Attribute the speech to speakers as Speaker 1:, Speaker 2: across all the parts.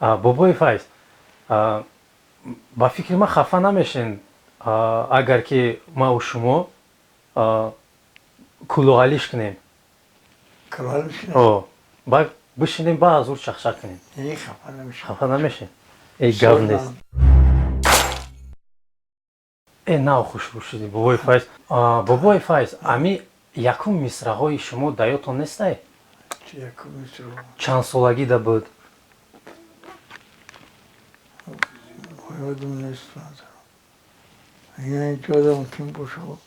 Speaker 1: Бобои Файз, ба фикри ман, хафа намешен, агар ки мау шумо кулоҳалиш кунем. Ба бишинем, ба ҳазур чахчах кунем. Хафа намешен? Э, гап нест. Э, нав хушрӯ шудӣ, бобои Файз. Бобои Файз, ами якум мисраҳои шумо дар ёдтон нестай? Чанд солагида буд?
Speaker 2: Ёдам нест. Ёдам ким бошад.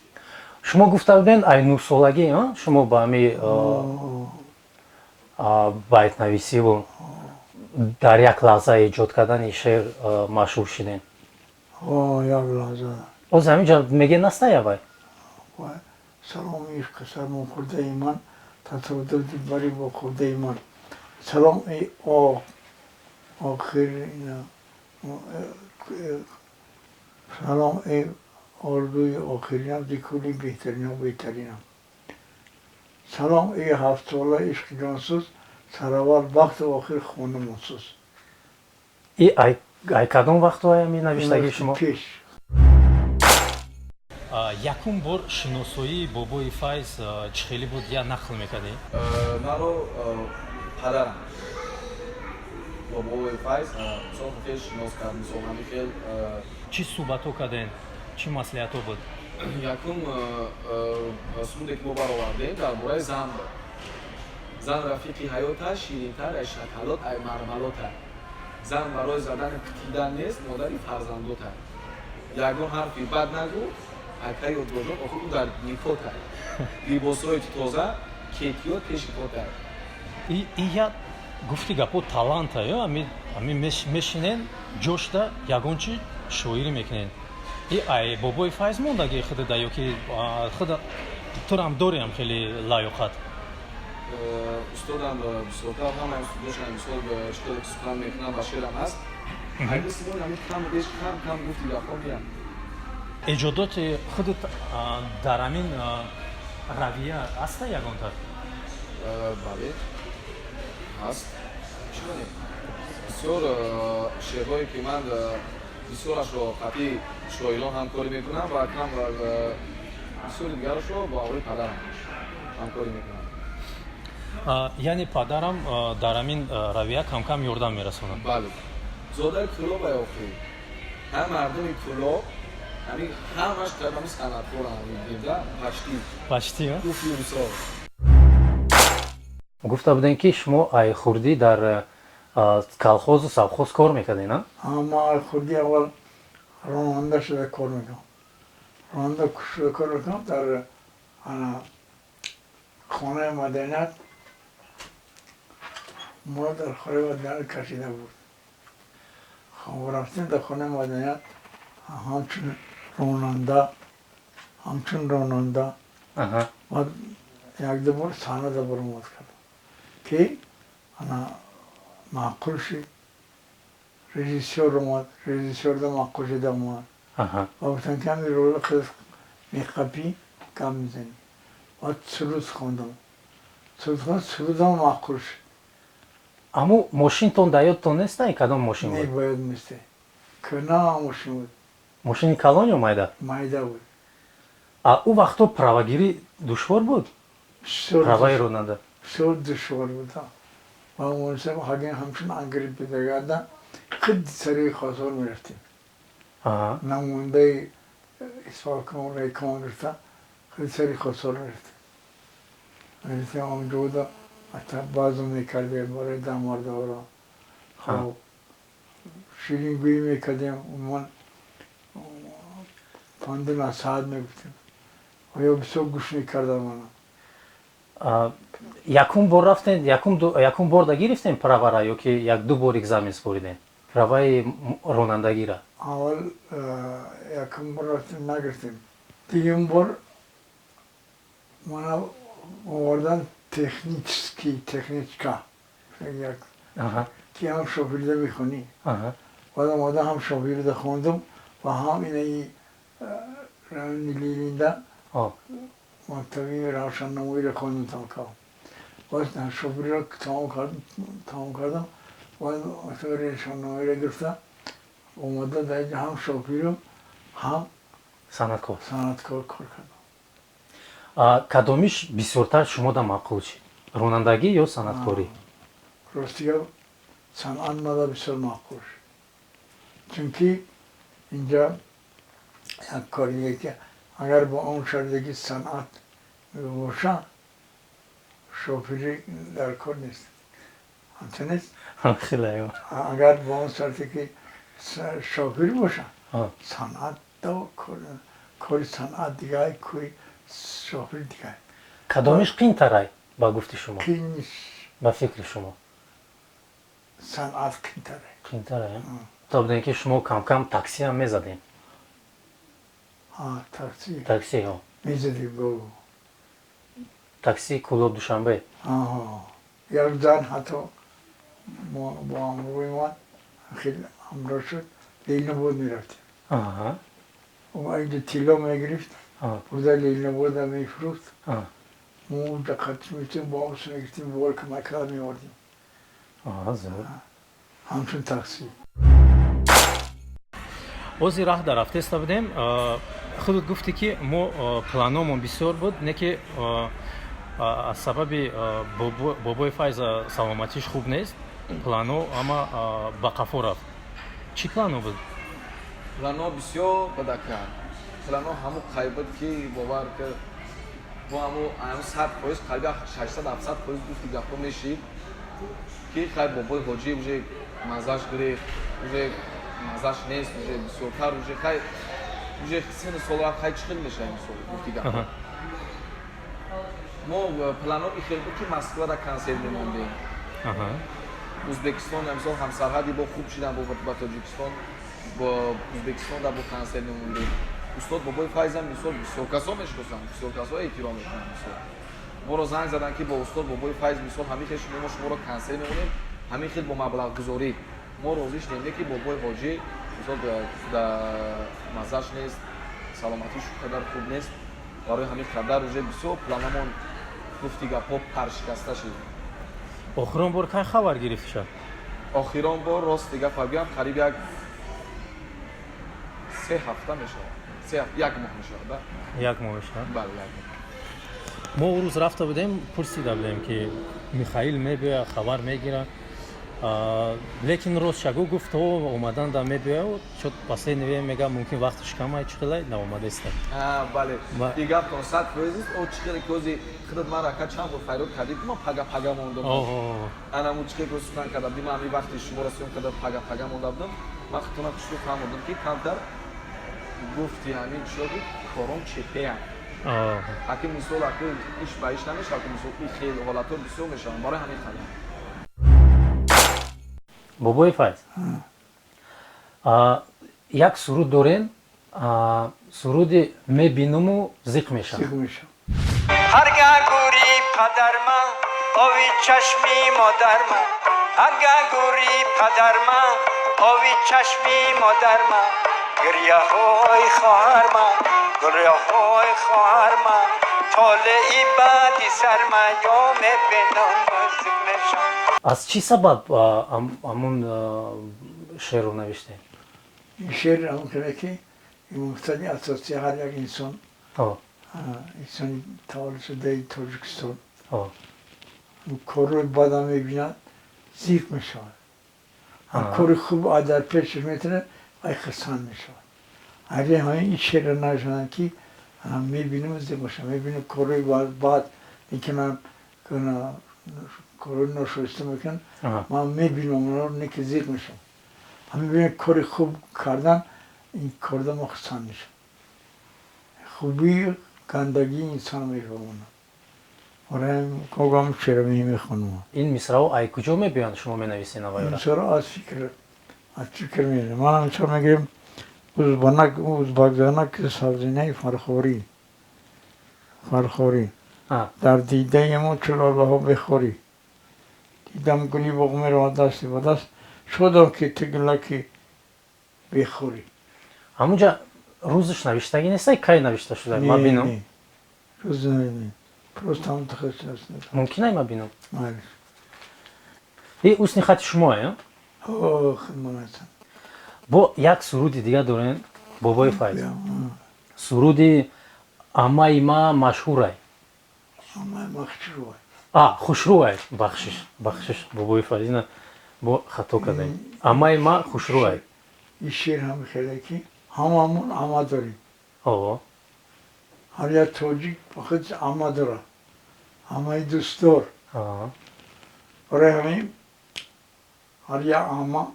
Speaker 1: Шумо гуфта буден, ай 9-солагӣ шумо ба ами байтнависиву дар як лаҳза эҷод кардани шеър машҳур шудем.
Speaker 2: Як лаҳза.
Speaker 1: Оз ҳаминҷа меге настай авай?
Speaker 2: Салом, ишқи сармохӯрдаи ман, тасодуф дилбарӣ бо хӯрдаи ман. Салом, эй охир, салом, эй орзуи охиринам, зи кулли беҳтаринам беҳтаринам. Салом, эй ҳафтсола ишқи ҷонсӯз, сараввал бахту охир хонамонсӯз.
Speaker 1: И ай кадом вақту ами навиштагии шумо?
Speaker 2: Пеш.
Speaker 1: Якум бор шиносоии бобои Файз чӣ хеле буд, я нақл мекардӣ?
Speaker 3: Маро падарам бобои Файз мисол хел шинос кард, мисол ҳамин хел.
Speaker 1: Чӣ суҳбатҳо кардем, чӣ маслиҳатҳо буд?
Speaker 3: Якум суруде ки мо баровардем, дар бораи зан буд. Зан рафиқи ҳаёта, ширинтар ай шоколад, ай мармалота. Зан барои задани кутидан нест, модари фарзандота. Ягон ҳарфи бад нагӯ, ака Ёдгорҷон, охир ӯ дар никота. Либосҳои ту тоза, кетиёт пеши пота.
Speaker 1: И я гуфти гапо таланта ё ами мешинен ҷошта, ягон чи шоирӣ мекунен. И ай бобои Файз мондаги худада ё ки худа турам дорем хеле лаёқат?
Speaker 3: Устодам бисёртар ҳамаи устодошам, мисол, чӣ хеле сухан мекунам ба шерам ҳаст. Айбисимон кам беш кам кам гуфти гапҳо меям.
Speaker 1: Эҷодоти худат дар ҳамин равия аста ягонта?
Speaker 3: Бале, ҳаст. Чиро не? Бисёр шеърҳое ки ман бисёрашро қатъи шоирон ҳамкорӣ мекунам ва кам бисёри дигарашро бо ҳамроҳи падарам ҳамкорӣ мекунам.
Speaker 1: Яъне падарам дар ҳамин равия камкам ёрдам мерасонад?
Speaker 3: Бале, зодаи Кӯлоб охи, ҳам мардуми Кӯлоб ҳамин ҳамаш ҳами санъаткорам да почти.
Speaker 1: Почти.
Speaker 3: Гуфти мисол.
Speaker 1: Гуфта будем, ки шумо ай хурдӣ дар колхозу совхоз кор мекардед, а?
Speaker 2: Ма ай хурдӣ аввал ронанда шуда кор мекардам. Ронанда шуда кор мекардам дар хонаи маданият. Моро дар хонаи маданият кашида буд. Рафтем дар хонаи маданият ҳамчун ронанда, ҳамчун ронанда. Баъд якду бор саҳнада баромад кардам, ки ана маъқул шид. Режиссёр омад, режиссёрда маъқул шида омад ва гуфтанд, ки ҳамин роли худат меқапӣ, гап мезанӣ. Баъд суруд хондам, суруд хондам, сурудам маъқул шуд.
Speaker 1: Аммо мошинтон дар ёдтон нестай, кадом мошин
Speaker 2: Не.
Speaker 1: буд?
Speaker 2: Ба ёд несте, кӯна мошин буд.
Speaker 1: Мошини калон ё майда?
Speaker 2: Майда буд.
Speaker 1: А ӯ вақто правагирӣ душвор буд, праваи ронанда?
Speaker 2: Бисёр душвор буд. Ва ҳагин ҳамчун ангрипп бидагарда, хид сари Хосор мерафтем. Намояндаи исполком, райком гирифта, хид сари Хосор мерафтем. Мерафтем онҷода, баъзо мекардем барои дамардоро. Хоб, ширингӯӣ мекардем, умуман панду насиҳат мегуфтем ё бисёр гӯш мекардам мана.
Speaker 1: Якум бор рафтем, якум борда гирифтем правара ё ки як ду бор экзамен супоридем праваи ронандагира?
Speaker 2: Аввал якум бор рафтем, нагирифтем. Дуюм бор мана овардан технический, техничка, ки ҳам шофирда мехонӣ. Баъд омада, ҳам шофирда хондум ва ҳам инаи райони Ленинда мактаби равшаннамоиро хондум, тамом кардам. Баъд шофириро тамом кардам. Решонномаро гирифта омада, дар инҷа ҳам шофиру, ҳам
Speaker 1: санъаткор.
Speaker 2: Санъаткор кор кардам.
Speaker 1: Кадомиш бисёртар шумода маъқул шид, ронандагӣ ё санъаткорӣ?
Speaker 2: Рости гап, санъат мада бисёр маъқул шуд, чунки инҷа як корие ки агар бо он шарте ки санъат боша, шофирӣ дар кор нест, ҳамчун нест.
Speaker 1: Хеле.
Speaker 2: Агар бо он шарте ки шофир боша, санъат, кори санъат дигар, кори шофир дигар.
Speaker 1: Кадомиш қиинтарай, ба гуфти шумо?
Speaker 2: Қиин.
Speaker 1: Ба фикри шумо?
Speaker 2: Санъат қиинтарай.
Speaker 1: Қиинтарай. То будем ки шумо камкам таксиам мезадем.
Speaker 2: Такси.
Speaker 1: Такси.
Speaker 2: Мезадем го.
Speaker 1: Такси Кӯлоб, Душанбе.
Speaker 2: Як зан ҳатто бо ҳамроҳи ман хеле ҳамроҳ шуд, Ленинобод мерафтем. Инҷа тилло мегирифт, бурда Ленинобода мефурӯхт. Мо унҷа қатиш мефтем, бо автобус мегирифтем, бор кӯмаккада меовардем. Ҳамчун такси.
Speaker 1: Ози раҳ дар рафтеста будем, худат гуфтӣ, ки мо планомон бисёр буд, не ки аз сабаби бобои Файза саломатиш хуб нест, плано ама ба қафо рафт. Чӣ плано буд?
Speaker 3: Плано бисёр бадака, плано ҳамун қай буд, ки бовар ки мо ҳамун 100%, қариби 600-700% гуфти гапҳо мешид, ки хай, бобои ҳоҷӣ уже маззаш гирифт, уже маззаш нест, уже бисёртар, уже хай, уже сину сол рафт, хай, чӣ хел мешавад, мисол, гуфти гапҳо. Мо плано ихел буд, ки Москвада консерт мемондем, Узбекистон, мисол, ҳамсарҳади бо хуб шидан ба Тоҷикистон, бо Узбекистон да бо консерт мемондем. Устод бобои Файзам, мисол, бисёр касо мешиносанд, бисёр касо эҳтиром мекунанд. Мисол, моро занг заданд, ки бо устод бобои Файз, мисол, ҳамин хел шумо, мо шуморо консерт мемонем, ҳамин хел бо маблағгузорӣ. Мо розӣ шудем, ки бобои ҳоҷӣ, мисол, да маззаш нест, саломатиш қадар хуб нест. Барои ҳамин қадар уже бисёр планамон, гуфти гапҳо, паршикаста шид.
Speaker 1: Охирон бор кай хабар гирифтиша?
Speaker 3: Охирон бор, рости гап гӯям, қариб як 3 ҳафта мешавад, як моҳ мешавад да.
Speaker 1: Як моҳ мешавад?
Speaker 3: Бале, як моҳ.
Speaker 1: Мо ӯ рӯз рафта будем, пурсида будем, ки Михаил мебиёяд, хабар мегирад, лекин рост шагӯ, гуфт, омадан да мебиёяд, чо последний время мега, мумкин вақташ камай, чӣ хелай наомадаиста.
Speaker 3: Бале, и гаптон 100% аст. О, чӣ хеле ки ози худат ман рака чанд бор файрод кардӣ, ки ман пага пага мондам. Анаму чӣ хеле ки сухан кардам, ди ман ҳамин вақти шуморо съём карда, пага пага монда будам. Ман худтона хушрӯ фаҳмодам, ки камтар, гуфти ҳамин чиё, ки кором чепеям. Аки, мисол, аки иш ба иш намешавад, ки, мисол, и хел ҳолатҳо бисёр мешаванд, барои ҳамин қадар.
Speaker 1: Бобои Файз, як суруд дорем, суруди «Мебинуму зиқ мешавам».
Speaker 2: Зиқ мешавам.
Speaker 4: Ҳарга гӯри падарма, ови чашми модарма, ҳарга гӯри падарма, ови чашми модарма, гиряҳои хоҳарма, гиряҳои хоҳарма, толеи баъди сарма, ё мебинам, зиқ мешавам.
Speaker 1: Аз чӣ сабаб ҳамун шеърро навиштем?
Speaker 2: Ин шеър ҳамон каме ки мақсади асосии ҳар як инсон, инсони таваллудшудаи Тоҷикистон, корҳои бада мебинад, зиқ мешавад, кори хуб дар пешаш метавонад, вай хурсанд мешавад. Ари ҳамин ин шеърро навиштанд, ки мебинам, зиқ мешавам, мебинам корҳои бад мекунанд, корҳои ношоиста мекунанд, ман мебинам онҳоро, не ки зиқ мешавам. Ҳамин бинам кори хуб кардан, ин корда мо хурсанд мешавам. Хубии гандагии инсон мефаҳмонам. Орам шеър мехонам.
Speaker 1: Ин мисраҳо ай куҷо мебиёянд, шумо менависед навайёра?
Speaker 2: Мисраҳо аз фикр меоянд. Манам мисол мегирем: узбанак, узбакзанак, сабзинаи Фархорӣ, Фархорӣ, дар дидаи мо чу лолаҳо бехорӣ, дидам гули боғ меравад дасти ба даст, шодам, ки ту гулаки бехорӣ.
Speaker 1: Ҳамунҷа рӯзаш навиштагӣ нестай, кай навишта шуда, ма бинам?
Speaker 2: Рӯз просто ҳам.
Speaker 1: Мумкин ай, ма бинам?
Speaker 2: Майли.
Speaker 1: И устни хати шумо, э?
Speaker 2: Хидмат.
Speaker 1: Бо як суруди дигар дорем, бобои Файз, суруди «Амаи ма машҳурай».
Speaker 2: Амаи ма хушрӯай.
Speaker 1: А, хушрӯай, бахшиш, бахшиш, бобои Файз, ина бо хато кардем, «Амаи ма хушрӯай».
Speaker 2: Ин шеър ҳам хеле ки ҳамамон ама дорем. Ҳар як тоҷик ба худ ама дорад, амаи дӯстдор. Барои ҳамин ҳар як ама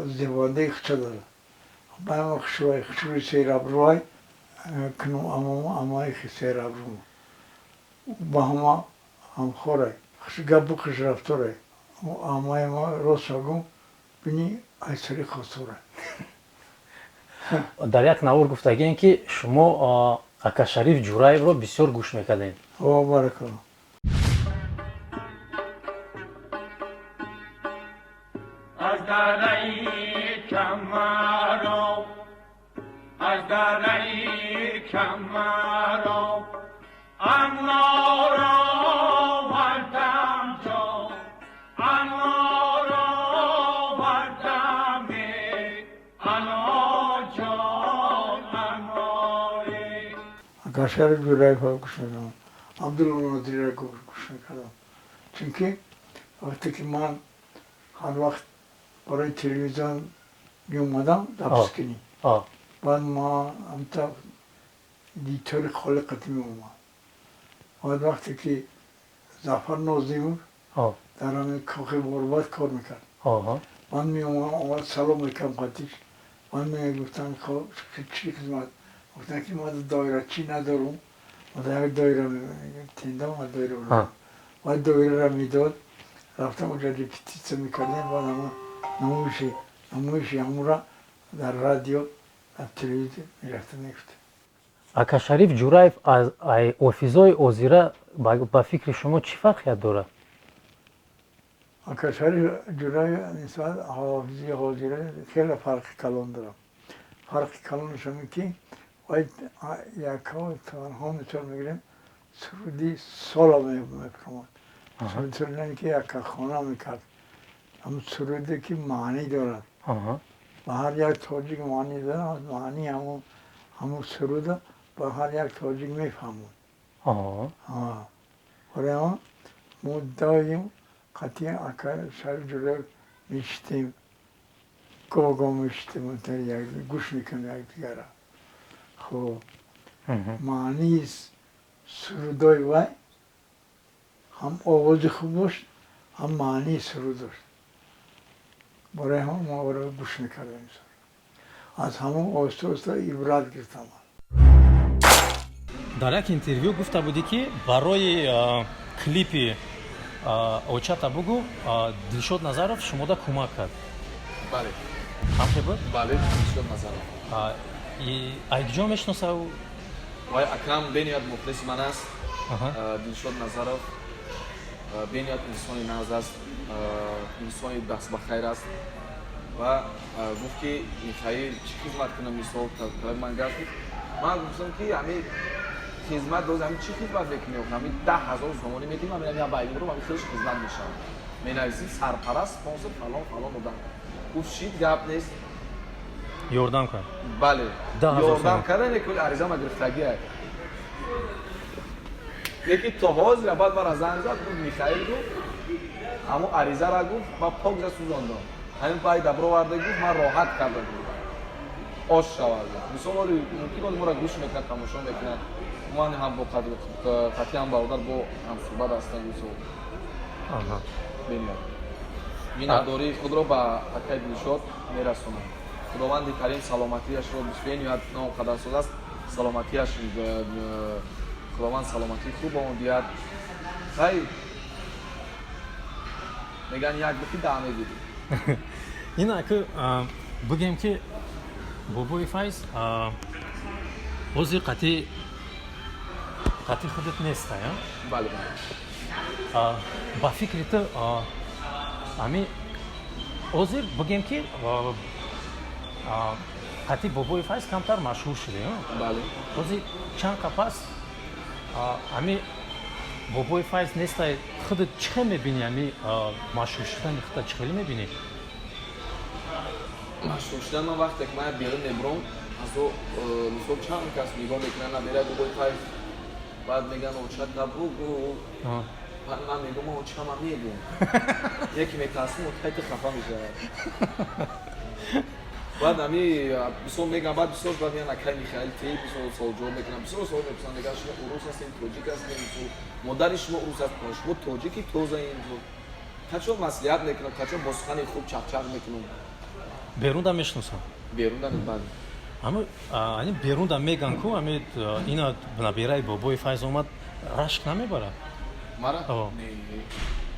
Speaker 2: зебандаи худша дорад. Амаи ма хушрӯай, хушрӯи серабрӯай, кунум амамо амаи серабрӯ, ба ҳама ҳамхорай, хушгапу хушрафторай. Амаи ма, рост гум, бини айсари хосорай.
Speaker 1: Дар як навор гуфтагием, ки шумо ака Шариф Ҷураевро бисёр гӯш мекардем.
Speaker 2: О, баракалло.
Speaker 5: Аз дараи Камаро, аз дараи Камаро анор овардам, ҷон, анор овардам, анор, ҷон, аноре.
Speaker 2: Ака Шариф Ҷураевро гӯш мекардам, Абдулло Нодириро гӯш мекардам, чунки вақте ки ман ҳар вақт барои телевизион меомадам запись кунӣ, баъд ма ҳамта дитори Холиқати меомад. Баъд вақте ки Зафар Нозимов дар ҳамин кохи Борбад кор мекард, ман меомадам, аввал салом мекардам қатиш. Ман мегуфтам: «Чӣ хизмат?» Гуфтам ки ман доирачӣ надорум, як доира тендам, доира. Баъд доираро медод, рафтам онҷа репетитсия мекардем. Баъд ҳамон намоиши ҳамонро дар радио, дар телевизион мерафтам, мегуфтем.
Speaker 1: Ака Шариф Ҷураев аз ҳофизои ҳозира ба фикри шумо чӣ фарқият дорад?
Speaker 2: Ака Шариф Ҷураев нисбат ҳофизи ҳозира хеле фарқи калон дорад. Фарқи калонаш ҳамин ки вай якҳо танҳо, мисол мегирем, суруди соло мефиромад, суруди ки якахона мекард, ҳамн суруде ки маънӣ дорад, ба ҳар як тоҷик маънӣ дорад. Маънии ҳамун суруда ба ҳар як тоҷик мефаҳмад. Барои ҳамон мо доим қатъи ака Шариф Ҷураев мешитем, гоҳ-гоҳ мешитем, гӯш мекунем якдигара. Хуб, маънии сурудои вай ҳам овози хуб дошт, ҳам маънии суруд дошт. Барои ҳамон мо ӯро гӯш мекардем, аз ҳамон оҳиста оҳиста ибрат гирифтам.
Speaker 1: Дар як интервю гуфта будӣ, ки барои клипи «Очата бугу» Дилшод Назаров шумода кӯмак кард.
Speaker 3: Бале.
Speaker 1: Ҳамхе буд?
Speaker 3: Бале, Дилшод Назаров.
Speaker 1: Айкҷо мешиноса ӯ?
Speaker 3: Вай акам бениҳоят мухлиси ман аст. Дилшод Назаров бениҳоят инсони нағз аст, инсони дастбахайр аст ва гуфт ки: «Михаил, чӣ хизмат кунам?» Мисол, талаби ман гап, ман гуфтам ки ҳами хизмат доз, ҳами чӣ хизмат мекунӣ? Ҳами 10 000 сомонӣ медиҳем, ҳами ҳами байнуру ҳами хелш хизмат мешавад, менависим сарпараст, спонсор, фалон фалон одам. Гуфт: «Шид, гап нест».
Speaker 1: Ёрдам кард?
Speaker 3: Бале.
Speaker 1: 10 000
Speaker 3: Ёрдам
Speaker 1: сомон.
Speaker 3: Карда, неки аризама гирифтагия, леки то ҳозира. Баъд мара занг зад, гуфт: «Михаил, — гуфт, — ҳамон аризара, — гуфт, — ма пок за сӯзондам, ҳамин бай дабро варда, — гуфт, — ман роҳат карда, — гуфт, — ош шавад». Мисол, оли мумкин оли моро гӯш мекунад, тамошо мекунад. Ман ҳам бо қатъи ҳам бародар бо ҳамсӯҳбат ҳастам, мисол. Бениҳоят миннатдории худро ба акай Дилшод мерасонам. Худованди карим саломатиашро, бениҳоят номқадарсоз аст, саломатиаш, худованд саломатии хуб ба он диҳад. Хай, мегӯянд, як бихи, 10 мегирӣ.
Speaker 1: Ина ки бигем, ки бобои Файз ҳозир қатъи худат неста, я?
Speaker 3: Бале, бале.
Speaker 1: Ба фикри ту, ами ҳозир бигем, ки қатъи бобои Файз камтар машҳур шуда, я?
Speaker 3: Бале.
Speaker 1: Ҳозир чанд қа пас ами Бобои Файз нестай, худат чӣ хел мебинӣ ами машҳур шудани худта, чӣ хеле мебинӣ?
Speaker 3: Машҳур шудан, ман вақте ки ман берун мебурам, азо мисол чанд кас нигоҳ мекунанд, набераи Бобои Файз, баъд мегӯянд: «Очата бугӯ». Баъд ман мегӯм: «Ман очама мегӯм». Яке метарсим, отайти хафа мешавад. Баъд ами мисол мегӯям, баъд бисёр баъд мегӯянд: «Акай Михаил, ти мисол суолҷавоб мекунам». Бисёр суол мепурсанд, мегӯянд: «Шумо урус ҳастед, тоҷик ҳастед? Мисол, модари шумо урус аст, шумо тоҷики тозаин». Качо маслиҳат мекунам, качо бо сухани хуб чақчақ мекунам.
Speaker 1: Берунда мешиносам?
Speaker 3: Берунда баъд.
Speaker 1: Ами ани берунда меган ку, ами ина набераи Бобои Файз омад, рашк намебарад?
Speaker 3: Мара?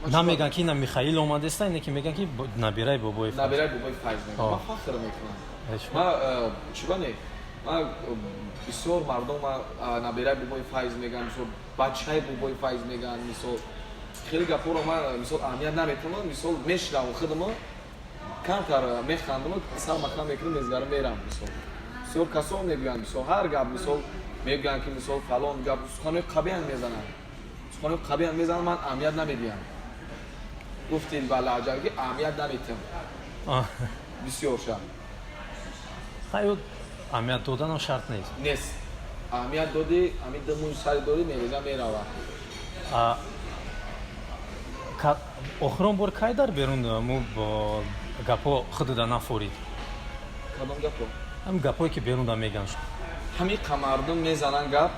Speaker 1: Намеган ки ина Михаил омадеста, ине ки меган ки набераи Бобои Файз.
Speaker 3: Набераи Бобои Файз меган, ман фахр мекунам. Ма чиба не, ма бисёр мардум набераи Бобои Файз меган, мисол, бачаи Бобои Файз меган. Мисол, хеле гапҳоро ман, мисол, аҳамият наметавонам. Мисол, мешунавам, худама камтар механдам, сар махам мекунам, мезгарам, мерам. Мисол, бисёр касон мегӯянд, мисол, ҳар гап, мисол, мегӯянд ки, мисол, фалон гап, суханои қабеҳам мезананд, суханои қабеҳам мезананд, ман аҳамият намедиҳам. Гуфтед ба лаҳҷаги, аҳамият наметиҳам бисёр ша.
Speaker 1: Хаё, аҳамият доданам шарт нест.
Speaker 3: Нест. Аҳамият додӣ, ҳамин ду мӯи сари додӣ, мереза, мерава.
Speaker 1: Охирон бор кай дар берун му гапҳо худуда нафорид?
Speaker 3: Кадом гапҳо?
Speaker 1: Ҳамин гапҳое ки берунда меган.
Speaker 3: Ҳамин қамардум мезананд гап,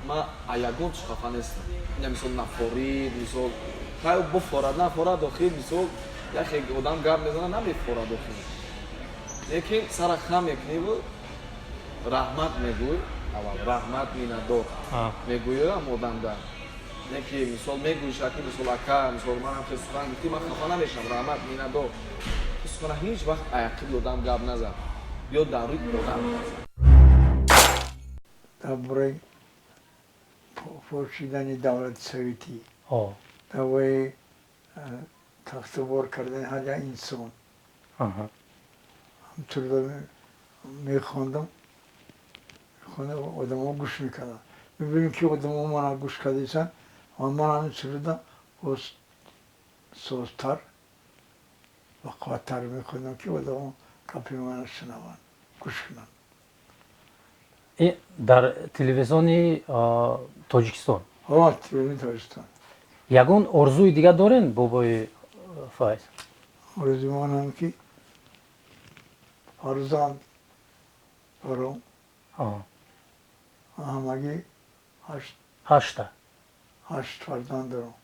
Speaker 3: ман ягон чиз хафа нестам. Ина, мисол, нафорид, мисол, хай, буфорад, нафорад, охир, мисол, яхе одам гап мезанад, намефорад охир, лекин сара хам мекуниву раҳмат мегӯй, аввал раҳмат, миннатдор мегӯям одамда. Не ки, мисол, мегӯиша ки, мисол, ака, мисол, ман ҳам хел сухан гуфтӣ, ман хафа намешавам, раҳмат, миннатдор. Сухана ҳеҷ вақт аяқиби одам гап назад ё дар рӯи одам.
Speaker 2: Дар бораи пошидани давлати советӣ, дар бораи тахтубор кардани ҳар як инсон ҳамтур мехондам, одамо гӯш мекарданд. Мебинем ки одамо мана гӯш кардисанд ва ман ҳамин суруда боз созтар ва қувваттар мехондам, ки одамо гапи мана шунаванд, гӯш кунанд.
Speaker 1: Дар телевизиони Тоҷикистон?
Speaker 2: Телевизиони Тоҷикистон.
Speaker 1: Ягон орзуи дигар дорен, Бобои Файз?
Speaker 2: Орзуи манам ки фарзанд дорам, ҳамагӣ ҳашт.
Speaker 1: Ҳашта?
Speaker 2: Ҳашт фарзанд дорам.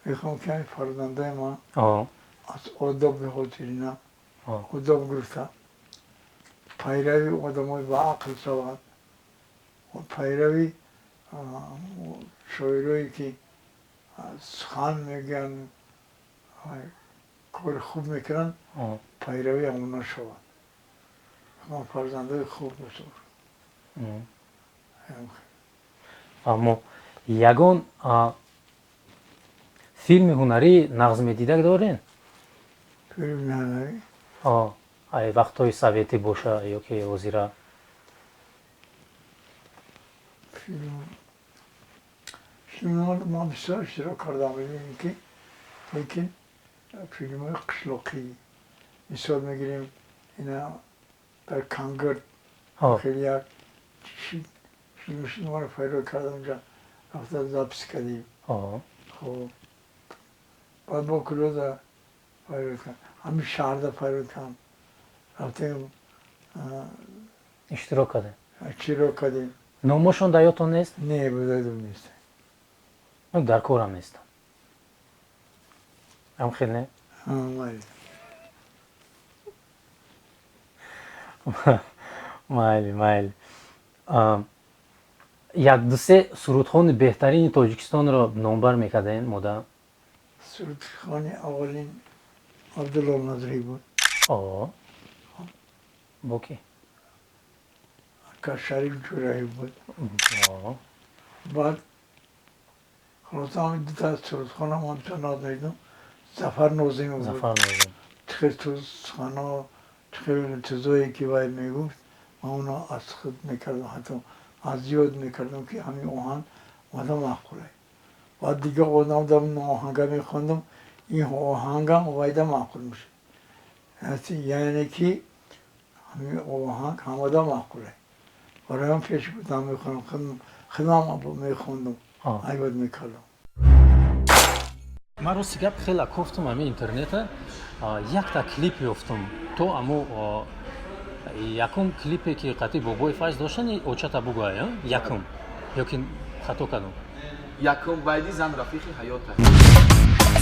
Speaker 2: Мехоҳам ки ҳамин фарзандаи ман аз одоби ҳозирина одоб гирифта, пайрави одамои баақл шаванд, пайрави шоирое ки сухан мегӯянд, кори хуб мекунанд, пайрави ҳамона шаванд. Ман фарзандаи хуб бошам.
Speaker 1: Аммо ягон филми ҳунарӣ нағз медидак дорен?
Speaker 2: Филми ҳунарӣ?
Speaker 1: Ай вақтҳои советӣ боша ё ки ҳозира.
Speaker 2: Филм ман бисёр иштирок кардам, ки лекин филмҳои қишлоқӣ, мисол мегирем, ина дар Кангирд хеле як филмро файро кардам, унҷа рафта запись кардем. Хоб, баъд бо куҷода файро кардам? Ҳамин шаҳрда файро кардам, рафтем.
Speaker 1: Иштирок кардем?
Speaker 2: Иштирок кардем.
Speaker 1: Номошон дар ёдтон нест?
Speaker 2: Не, ёдам нест.
Speaker 1: Дар корам нестам, ам хел не?
Speaker 2: Майли.
Speaker 1: Майли, майли. Як дусе сурудхони беҳтарини Тоҷикистонро номбар мекардаен, мода?
Speaker 2: Сурудхони аввалин Абдулло Назрӣ буд.
Speaker 1: Бо ки?
Speaker 2: Ака Шариф Ҷураев буд. Баъд хулоса, ҳамин дута сурудхона ман бисёр нағз медидам. Зафар Нозимов буд.
Speaker 1: Зафар Нозим.
Speaker 2: Чӣ хел суханҳо, чӣ хел чизое ки вай мегуфт, ман онро аз худ мекардам, ҳатто аз ёд мекардам, ки ҳамин оҳанг Мада маъқулай. Баъд дига одам дам оҳанга мехондам, ин оҳангам вайда маъқул мешуд. Яъне ки ҳамин оҳанг ҳамада маъқулай. Барои ҳам пеш будам, мехондам, худам мехондам, айбат мекардам.
Speaker 1: Ман, рости гап, хеле кофтум ҳамин интернета, якта клип ёфтум. То аму якум клипе, ки қатъи Бобои Файз доштани, «Очата бугӯай», якум ё ки хато кардам?
Speaker 3: Якум байди «Зан рафиқи ҳаётай».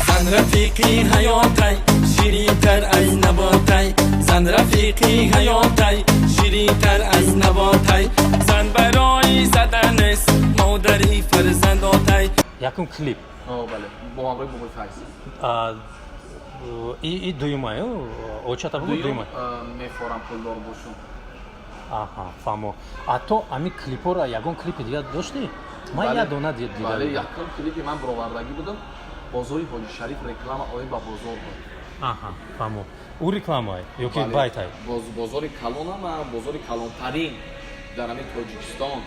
Speaker 6: Зан рафиқи ҳаётай, ширинтар аз наботай. Зан рафиқи ҳаётай, ширинтар аз наботай. Зан барои задан нест, модари фарзандотай.
Speaker 1: Якум клип.
Speaker 3: Бале, бо ҳамроҳи Бобои Файз.
Speaker 1: И дуюмай «Очата бугӯ», дуюмай?
Speaker 3: «Мефорам пулдор бошум».
Speaker 1: Аҳа, фаҳмо. А то ами клипҳоро ягон клипи дигар доштӣ? Ман як дона дида.
Speaker 3: Бале, якум клипи ман бировардагӣ будам, бозори Ҳоҷи Шариф, реклама оид ба бозор буд.
Speaker 1: Аҳа, фаҳмо. Ӯ рекламае ё ки байтай?
Speaker 3: Бозори калонама, бозори калонтарин дар ҳамин Тоҷикистон,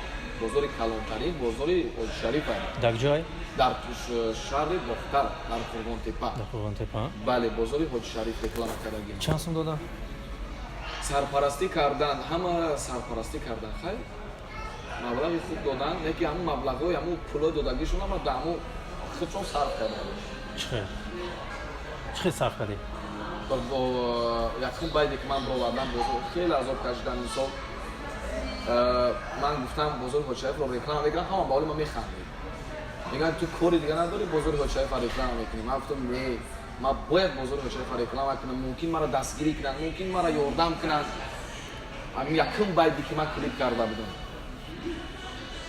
Speaker 3: бозори калонтарин бозори Ҳоҷи Шариф.
Speaker 1: Дар ҷой?
Speaker 3: Дар шаҳри Бохтар, дар Қурғонтепа.
Speaker 1: Дар Қурғонтепа.
Speaker 3: Бале, бозори Ҳоҷи Шариф реклама кардагим.
Speaker 1: Чанд сум додам?
Speaker 3: Сарпарастӣ кардан, ҳама сарпарастӣ кардан. Хай, маблағи хуб додан, не ки ҳамун маблағҳои, ҳамун пулои додагишон ама да ҳамун худшон сарф кардам.
Speaker 1: Чӣ хел, чӣ хел сарф кардӣ?
Speaker 3: Якум байде ки ман бировардам, бозор хеле азоб кашидам. Мисол, ман гуфтам, бозори Ҳоҷишарифро реклама мекунам, ҳама ба оли ман механдед, мегӯянд, ту кори дига надорӣ, бозори Ҳоҷишарифро реклама мекунӣ? Ман гуфтам, не, ман бояд бозори Ҳоҷишарифро реклама кунам, мумкин маро дастгирӣ кунанд, мумкин маро ёрдам кунанд. Ҳамин якум байде ки ман клип карда будам,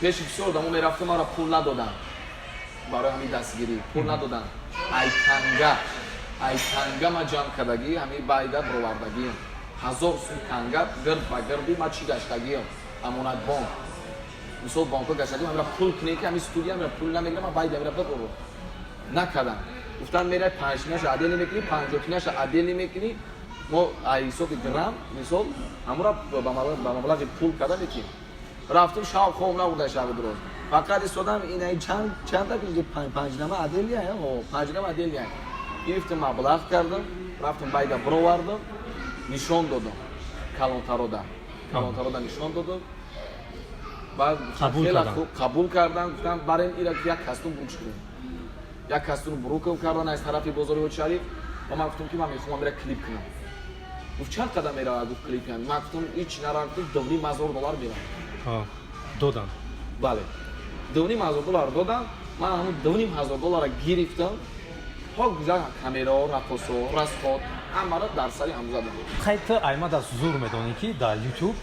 Speaker 3: пеши бисёр одамо мерафтам, маро пул надоданд барои ҳамин дастгирӣ, пул надоданд. Айтанга, айтанга ман ҷамъ кардагӣ, ҳамин байда бировардагиам, 1000 сум танга гирд ба гирди ман чӣ гаштагиам, Амонатбонк, мисол, бонкҳо гаштагиам, ҳамира пул кунем, ки ҳамин студия ҳамира пул намегирам, ман байда ҳамира бибурам. Накардам. Гуфтанд, мерай, панҷтинаша отдельно мекунӣ, 50-тинаша отдельно мекунӣ, мо ҳисоби грамм, мисол, ҳамура ба маблағи пул карда метиҳем. Рафтум, шаб хоб набурда, шаби дуроз фақат истодам. Инаи чанда панҷнама отдельно, панҷнама отдельно гирифтам, маблағ кардам, рафтам, байда бировардам, нишон додам калонтарода, калонтарода нишон додам. Баъд хеле хуб қабул кардан, гуфтам, барем, ира як кастюм бурук кунем. Як кастюм бурукам кардан аз тарафи бозори Ҳоҷишариф. Ва ман гуфтам, ки ман мехоҳам ира клип кунам. Гуфт, чанд қадам меравад, гуфт, клип кунам? Ман гуфтам, ҳеч нарав, гуфтам, 2500 доллар меравад.
Speaker 1: Додан?
Speaker 3: Бале, 2500 доллар додам. Ман ҳамун 2500 доллара гирифтам, то гузар камерао, рақосо, расход, ҳамаро дар сари ҳам задам.
Speaker 1: Хай, ту аймад аз зур медонӣ, ки дар Ютуб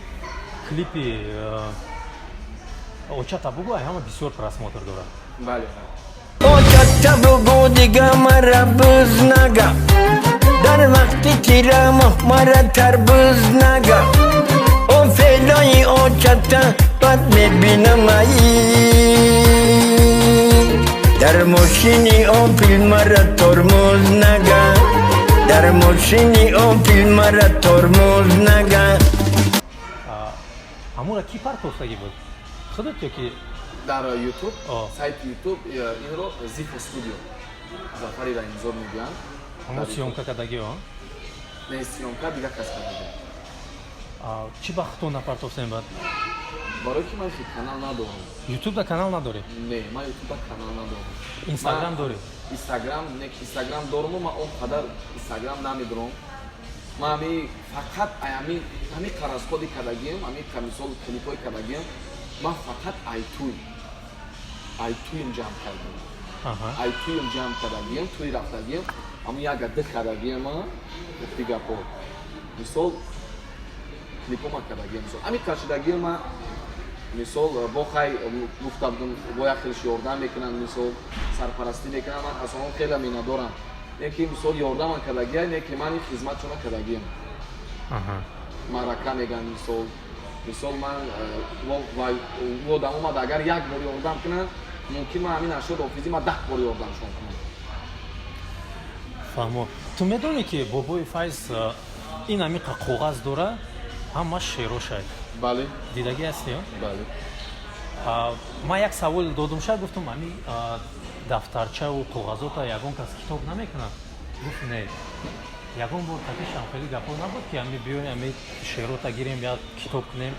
Speaker 1: клипи «Очата бугӯ» ай ҳама бисёр просмотр дорад.
Speaker 3: Бале.
Speaker 4: Очата бугӯ, дига мара буз нага, дар вақти тирамоҳ мара тарбуз нага. О феълои очата бад мебинамай, дар мошини Опел мара тормоз нага, дар мошини Опел мара тормоз нага.
Speaker 1: Ҳамура ки партофтагӣ буд, худат ё ки?
Speaker 3: Дар Ютуб, сайти Ютуб инро Зифо Студио, Зафари Раимзод мегӯянд.
Speaker 1: Ҳамун съёмка кардагио?
Speaker 3: Не, съёмка дига кас кардаги.
Speaker 1: Чӣ ба худтон напартофтем баъд?
Speaker 3: Барои ки ман хи канал надорам.
Speaker 1: Ютубда канал надорӣ?
Speaker 3: Не, ман Ютубда канал надорам.
Speaker 1: Инстаграм дорӣ?
Speaker 3: Инстаграм не, Инстаграм доруму ман он қадар Инстаграм намедорам. Ман ами фақат ами ҳами қаразходи кардагиам, ами мисол, клипҳои кардагиам, ман фақат айтуй, айтуем ҷамъ кардам, айтуем ҷамъ кардагиам, туй рафтагиам, ҳамун як ду кардагиам. Гуфти гапҳо, мисол, клипҳо ман кардагиам, мисол, ами кашидагиам. Ман, мисол, бо хай гуфта будам, бо як хелш ёрдам мекунанд, мисол, сарпарастӣ мекунанд. Ман аз онҳо хеле миннатдорам, не ки, мисол, ёрдаман кардагия, не ки ман ин хизматшона кардагиам. Марака мегӯянд, мисол, ман одам омад, агар як бор ёрдам кунанд, мумкин ман ҳамин ашёд офизи ман 10 бор ёрдамшон кунам.
Speaker 1: Фаҳмо. Ту медонӣ, ки Бобои Файз ин ҳамиқа коғаз дора, ҳама шеърошай?
Speaker 3: Бале.
Speaker 1: Дидагӣ ҳастӣ?
Speaker 3: Бале.
Speaker 1: Ман як савол додум, ша гуфтум, ами дафтарчаву коғазота ягон кас китоб намекунад? Гуфт, не. Ягон бор татишам хеле гапҳо набуд, ки ами биёем, ами шеърота гирем, як китоб кунем,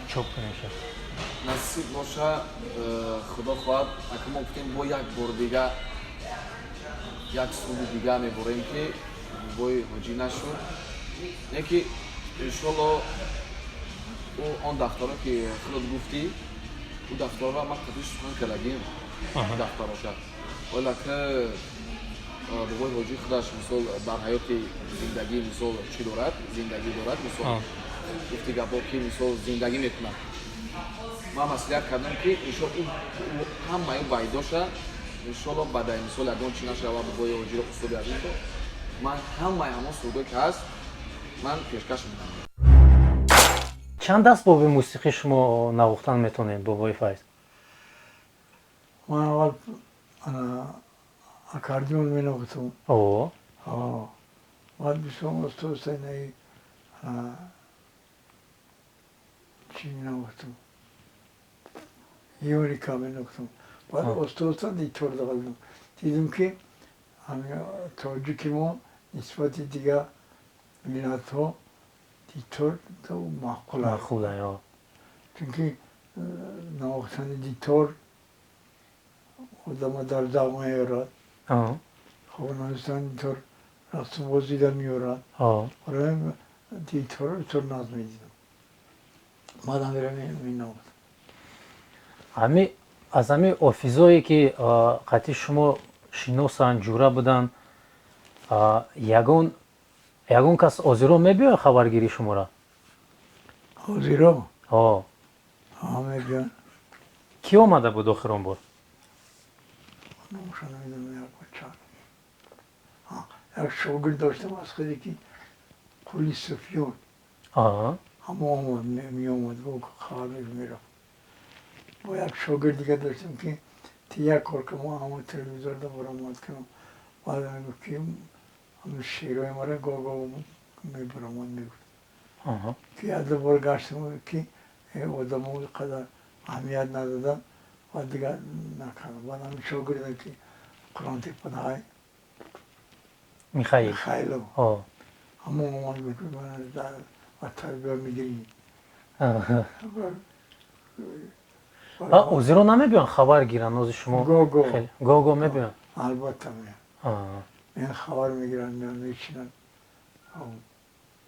Speaker 1: чоп кунем ша?
Speaker 3: Насиб боша, худо хоҳад, ака, мо гуфтем, бо як бор дига як суруди дига меборем, ки бобои ҳоҷӣ нашуд, не ки иншолло ӯ он дафтаро, ки худот гуфтӣ, ӯ дафтарро ман қатиш сухан кардагим, дафтароша. Ола ки бобои ҳоҷӣ худаш, мисол, дар ҳаёти зиндагӣ, мисол, чӣ дорад, зиндагӣ дорад, мисол, гуфти гапо, ки, мисол, зиндагӣ мекунад. Ман маслиҳат кардам, ки иншо ҳамаи байдоша, иншолло, баъдаи, мисол, ягон чӣ нашава бобои ҳоҷиро, устоди азизро, ман ҳамаи ҳамон сурудое ки ҳаст, ман пешкаш мекунам.
Speaker 1: Чанд асбоби мусиқӣ шумо навохтан метавонед, бобои Файз?
Speaker 2: Ман аввал аккордеон менавохтам. Баъд бисёр оста оста инаи чӣ менавохтам, ёрика менавохтам. Баъд оста оста дитор дағалдам. Дидем, ки тоҷики мо нисбати дигар миллатҳо дитор маъқул аст.
Speaker 1: Маъқул.
Speaker 2: Чунки навохтани дитор одама дар завқ меорад. Хоб, навистани дитор рақсу бозида меорад. Барои диторро бисёр нағз медидам, баъд ҳамира менавохтам.
Speaker 1: Ҳами аз ҳами офизое, ки қатъи шумо шиносанд, ҷура буданд, ягон кас озиро мебиёяд хабаргирии шуморо?
Speaker 2: Ҳозиро?
Speaker 1: Ҳо.
Speaker 2: Мебиёянд.
Speaker 1: Кӣ омада буд охирон бор?
Speaker 2: Номаша намедонам, як бача, як шогирд доштам аз худе, ки Қули Суфён, ҳамо омад, меомад, хабар мерафт. Бо як шогирд дига доштем, ки ти як кор кун, мо ҳамо телевизорда баромад кунам. Баъд мегуфт, ки ҳамин шеърҳои мара гоҳ-гоҳ мебаромад, мегуфт, ки як ду бор гаштам, ки одамо қадар аҳамият надоданд ва дигар накардам. Баъд ҳамин шогирдам, ки Қуръонтепадаҳай.
Speaker 1: Михаил.
Speaker 2: Михайлов, ҳамон омад, гуфт, ва тарбия мегирӣ.
Speaker 1: Озиро намебиёнд хабар гиранд ози шумо?
Speaker 2: Гоҳ-гоҳ.
Speaker 1: Гоҳ-гоҳ мебиёнд?
Speaker 2: Албатта, меянд, меянд, хабар мегиранд, меянд, мечинанд,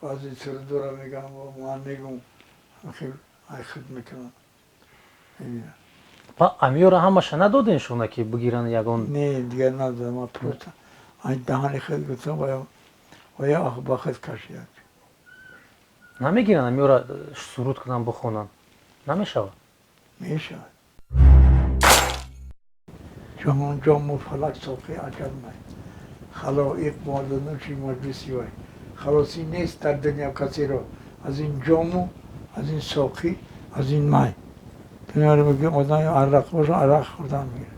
Speaker 2: баъзе сурудора мегӯям, ман мегӯм, ай худ мекунанд, мебинанд.
Speaker 1: Па амиёра ҳамаша надоден шуна, ки бигиранд ягон?
Speaker 2: Не, дигар надодам. Ман просто ай даҳани худ гуфтам ва я ба худ кашидам.
Speaker 1: Намегиранд амиёра, суруд кунанд, бихонанд, намешавад?
Speaker 2: Мешавад. Ҷаҳон ҷому фалак, соқи аҷаб май, халоиқ моданӯши маҷлиси вай. Халосӣ нест дар дунё касеро аз ин ҷому, аз ин соқӣ, аз ин май. Дунёро мегӯям, одам арақ боша, арақ хӯрдан мегирад.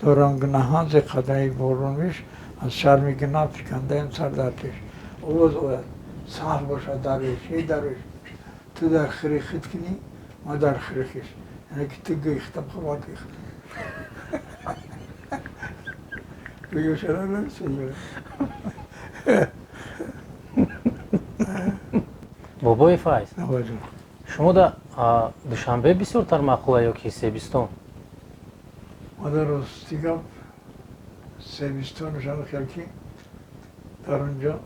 Speaker 2: Дорам гунаҳан зи қадаи борониш, аз шарми гунаҳ фикандаем сар дар пеш. Овоз ояд: саҳл бошад, дарвеш, эй дарвеш, ту дар хири худ кунӣ, ман дар хири хеш. Яъне ки ту гӯи худам хӯр, ман гӯи худам. Гӯёшара намесӯзад.
Speaker 1: Бобои Файз.
Speaker 2: Бобоҷон.
Speaker 1: Шумо да Душанбе бисёртар маъқула ё ки Себистон?
Speaker 2: Мада рости гап, Себистон хел, ки дар онҷо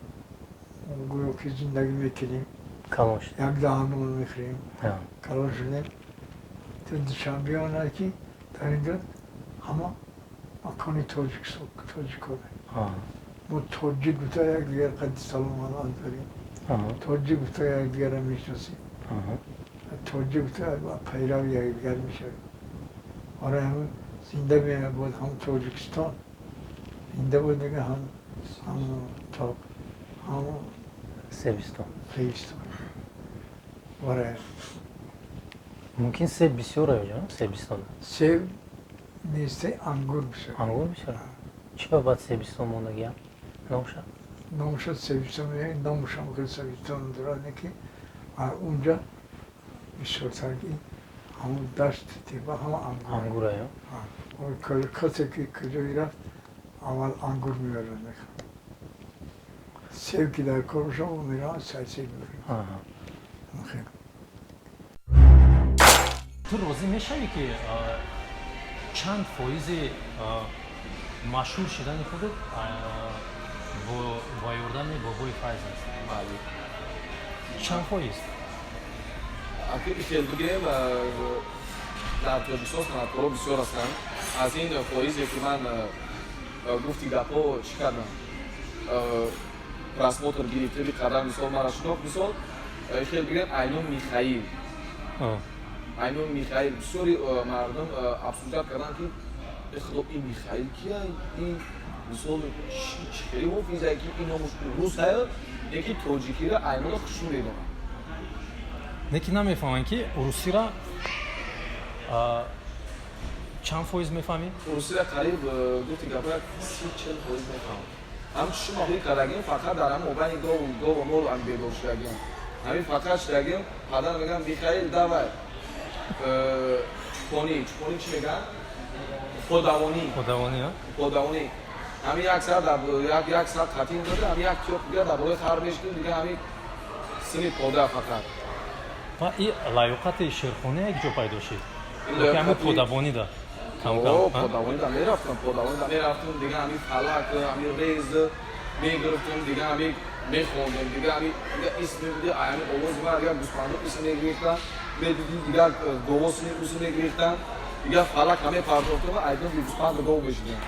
Speaker 2: гӯё ки зиндагӣ мекунем.
Speaker 1: Калон шуд.
Speaker 2: Як даҳан нон мехӯрем, калон шудем. То Душанбе онад, ки дар инҷо ҳама макони тоҷиконе. Мо тоҷик гуфта якдигар қадди салом дорем, тоҷик гуфта якдигарро мешиносем, тоҷик гуфта пайрави якдигар мешавем. Барои ҳамин зинда буд ҳам Тоҷикистон, зинда буд мега, ҳам ҳам
Speaker 1: Себистон.
Speaker 2: Себистон. Барои
Speaker 1: Мумкин себ бисёр ё Себистон?
Speaker 2: Себ несте, ангур бисёр.
Speaker 1: Ангур бисёр. Чӣ ба баъд Себистон мондагиам номша?
Speaker 2: Номша Себистон, номушам хел Себистон дорад, не ки унҷа бисёртар ки Ҳамон дашти тепа ҳама ангур.
Speaker 1: Ангура.
Speaker 2: Касе ки куҷое рафт, аввал ангур меорад, мехӯрад. Себ ки дар кор бошад, мераванд, сай себ мехӯрад.
Speaker 1: Ту розӣ мешавӣ, ки чанд фоизи машҳур шудани худат бо ёрдами Бобои Файз аст?
Speaker 3: Бале.
Speaker 1: Чанд фоиз?
Speaker 3: Аки хел бигирем, дар Тоҷикистон санъаткоро бисёр ҳастанд. Аз ин фоизе ки ман, гуфти гапҳо, чӣ кардам, просмотр гирифта, қадар, мисол, мара шинохт. Мисол, хел бигирем, айнум Михаил, айнум Михаил, бисёри мардум обсуждать карданд, ки худо, ин Михаил кия, ин, мисол, чӣ хеле ҳофизае, ки ин номуш русая, яки тоҷикиро айнуро хушрӯ медонад.
Speaker 1: Не ки намефаҳманд, ки урусира чанд фоиз мефаҳмӣ?
Speaker 3: Урусира қариб, гуфти гапа, 30-40% мефаҳмам. Ҳам шумо ҳи кардагим, фақат дар ҳам мобайни гову гову мол ам бедор шудагим. Ҳамин фақат шудагим. Падар мегӯям: «Михаил, давай чӯпонӣ». Чӯпонӣ чӣ мегӯянд? Подавонӣ.
Speaker 1: Подавонӣ.
Speaker 3: Подавонӣ. Ҳамин як саат, як саат қатин дода, ҳамин як тиёқ дига дар болои хар мешидим, дига ҳамин сини пода фақат.
Speaker 1: Ва и лаёқати шеърхонӣ як ҷо пайдо шид? Ҳамин подавонӣ да?
Speaker 3: Подавонӣ да мерафтам, подавонӣ да мерафтам, дига ҳамин фалак, ҳамин рез мегирифтам, дига ҳамин мехондем, дига ҳамин дига ис мебуди, ҳамин овози ман, дига гӯспандо ис мегирифтан, медидӣ, дига гово сини ус мегирифтан, дига фалак ҳаме партофтам, айдон гӯспанду гов мешидем.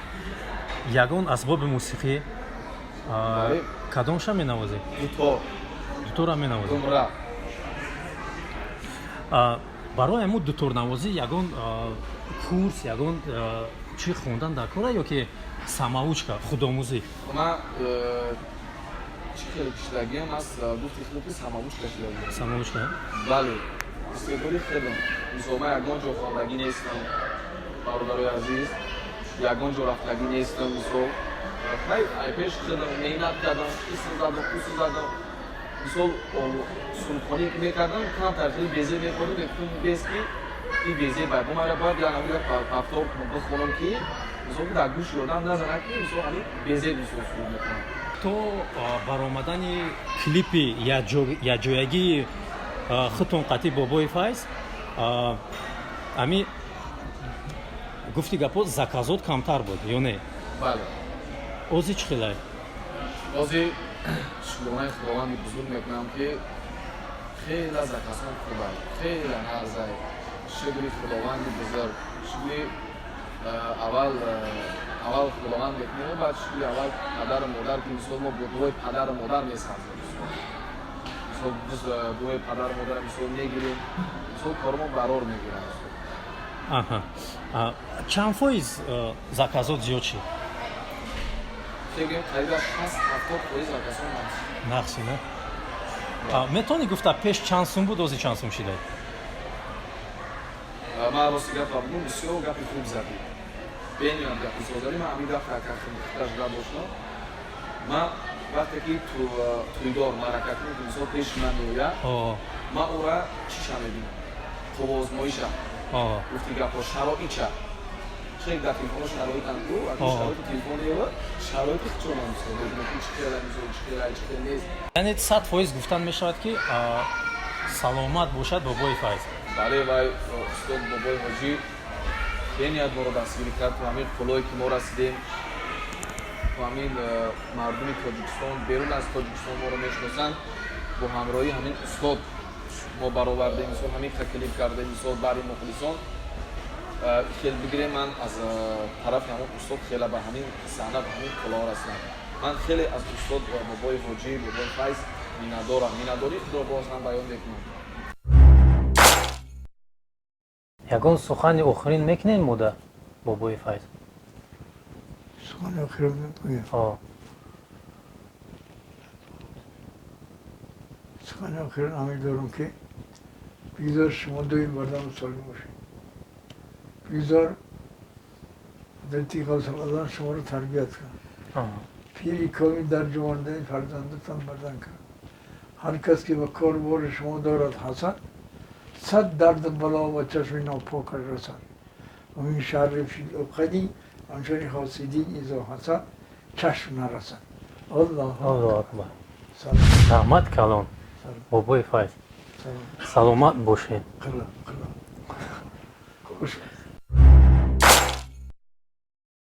Speaker 1: Ягон асбоби мусиқӣ кадомша менавозӣ?
Speaker 3: Дутор.
Speaker 1: Дутора менавозӣ?
Speaker 3: Думра.
Speaker 1: Барои ҳамун дуторнавозӣ ягон курс, ягон чӣ хондан дар кора ё ки самоучка, худомӯзӣ?
Speaker 3: Ман чӣ хеле киштагиам аз, гуфти худки, самоучка шудагиам.
Speaker 1: Самоучка?
Speaker 3: Бале, истеъдоди хелам. Мисол, ман ягон ҷо хондагӣ нестам, бародарои азиз, ягон ҷо рафтагӣ нестам. Мисол, ай пеш хелам меҳнат кардам, исм задам, усм задам. Мисол, сурудхонӣ ки мекардам, камтар хеле безе мехонем, мегуфтам, без ки ин безе бай бо мара бояд як намуд повтор кунам, бихонам, ки мисол дар гӯши одам назанад, ки мисол ҳамин безе, мисол, суруд мекунам.
Speaker 1: То баромадани клипи якҷоягии худтон қатъи Бобои Файз, ами гуфти гапо, заказот камтар буд ё не?
Speaker 3: Бале.
Speaker 1: Ози чӣ хелай?
Speaker 3: Ози шукронаи Худованди бузург мекунам, ки хеле заказҳо хубай, хеле нағзай. Шукри Худованди бузург, шукри аввал, аввал Худованд мекунем, баъд шукри аввал падару модар, ки мисол мо бо дуои падару модар месабзем. Мисол, дуои падару модара, мисол, мегирем, мисол, кормо барор мегирам.
Speaker 1: Аҳа, чанд фоиз заказот зиёд шид?
Speaker 3: Фикр, қариба 60-70% заказҳо нақс.
Speaker 1: Нақси, не? Метавонӣ гуфта, пеш чанд сум буд, ози чанд сум шида?
Speaker 3: Ман рости гапа бигӯм, бисёр гапи хуб задӣ, бениён гапи зод задӣ. Ман ҳамин гапа таҷриба доштам. Ман вақте ки тӯйдор, маъракакунӣ, ки мисол пеши ман меояд, ман ӯра чиша мебинам? Қувваозмоиша, гуфти гапҳо, шароитша. Хеле дар телефоно шароитам ку, шароити телефон ева, шароити хичонам, мисол, мебинам, ки чӣ хела, мисол, чӣ хела, чӣ хел нест.
Speaker 1: Яъне 100% гуфтан мешавад, ки саломат бошад Бобои Файз.
Speaker 3: Бале, вай устод Бобои Ҳоҷӣ бениҳоят моро дастгирӣ кард. То ҳамин қуллое ки мо расидем, то ҳамин мардуми Тоҷикистон, берун аз Тоҷикистон моро мешиносанд, бо ҳамроҳии ҳамин устод мо баровардем. Мисол, ҳамин клип кардем, мисол, бари мухлисон. Хел бигирем, ман аз тарафи ҳамон устод хеле ба ҳамин саҳна, ба ҳамин қуллаҳо расидам. Ман хеле аз устод Бобои Ҳоҷӣ, Бобои Файз миннатдорам. Миннатдории худро боз ҳам баён мекунам.
Speaker 1: Ягон сухани охирин мекунед, мода Бобои Файз?
Speaker 2: Сухани охирин мегӯям. Сухани охирин ҳамин дорам, ки бигзор шумо дуи бардам солим бошед, бигзор ҳазрати Ғавсулазам шуморо тарбият кунад, пири комил дар ҷувондани фарзандатон бардан кунад. Ҳар кас ки ба кор бори шумо дорад ҳасад, Сад дарду бало ба чашми нопокаш расад. Ва мин шарри фил уқади ҳамчуни ҳосидин изо ҳасад чашм нарасад. Аллоҳу
Speaker 1: Аллоҳу акбар.
Speaker 2: Салом.
Speaker 1: Раҳмат калон.
Speaker 2: Салом.
Speaker 1: Бобои Файз.
Speaker 2: Салом.
Speaker 1: Саломат бошед.
Speaker 2: Қила, қила. Хуш.